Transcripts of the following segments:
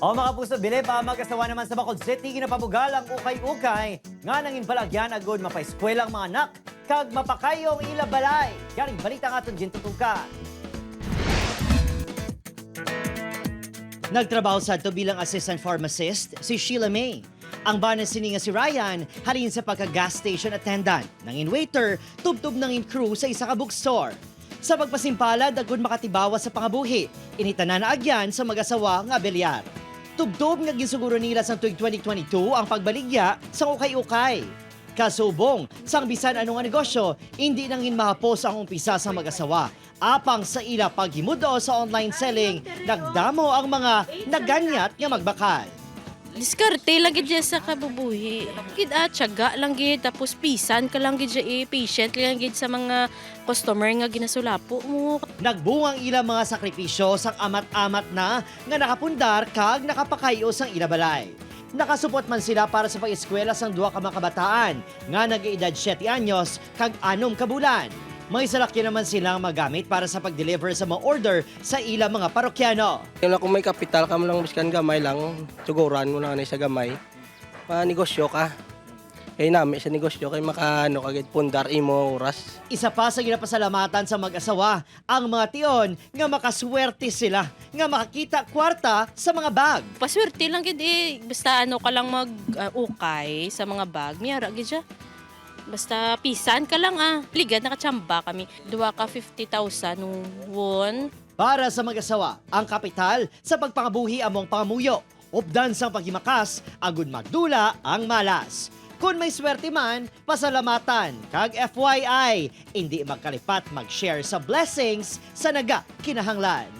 O mga kapuso, bilib ang mag-asawa naman sa Bacolod City, ginapabugal ang ukay-ukay nga nangin balagyan agud mapaeskwela ang mga anak kag mapakayong ila balay. Galing balita nga aton gintutukan. Nagtrabaho sa ato bilang assistant pharmacist si Sheila May. Ang bana sini nga si Ryan halin sa pagka-gas station attendant, nangin waiter, tubtob nangin crew sa isa ka bookstore. Sa pagpasimpala, dagod makatibawa sa pangabuhi. Initanan na agyan sa mag-asawa nga belyar. Tubtob nga ginsuguro nila sa tuig 2022 ang pagbaligya sa ukay-ukay. Kasubong, sang bisan ano nga negosyo, hindi nangin mahapos ang umpisa sa mag-asawa. Apang sa ila paghimudo sa online selling, nagdamo ang mga naganyat nga magbakal. Diskarte lang gid siya sa kabubuhi. Gid ah, tiyaga lang gid, tapos pisan ka lang gid siya eh, patient lang gid sa mga customer nga ginasulapo mo. Nagbungang ila mga sakripisyo sang amat-amat na nga nakapundar kag nakapakayo sang ila balay. Nakasupot man sila para sa pag-eskwela sang duha ka mga kabataan nga nag-edad 7 anyos kag 6 ka bulan. May salakyan naman silang magamit para sa pag-deliver sa mga order sa ila mga parokyano. Yung lang kung may kapital ka mo lang biskan gamay lang, tuguran mo lang anay sa gamay. Panegosyo ka. Kay nami sa negosyo kay makaano kagid pundar imo oras. Isa pa sa ginapasalamatan sa mag-asawa, ang mga tion nga makaswerte sila, nga makakita kwarta sa mga bag. Paswerte lang gid eh, basta ano ka lang mag ukay sa mga bag, miyara gid siya. Basta pisan ka lang ah. Ligad nakachamba kami. Duwa ka 50,000 won. Para sa mag-asawa, ang kapital sa pagpangabuhi among pangamuyo. Updan sang paghimakas, agud magdula ang malas. Kung may swerte man, pasalamatan. Kag FYI, hindi magkalipat mag-share sa blessings sa naga kinahanglan.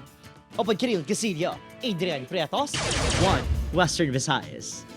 Open Kirill Casillo, Adrian Prietos, 1 Western Visayas.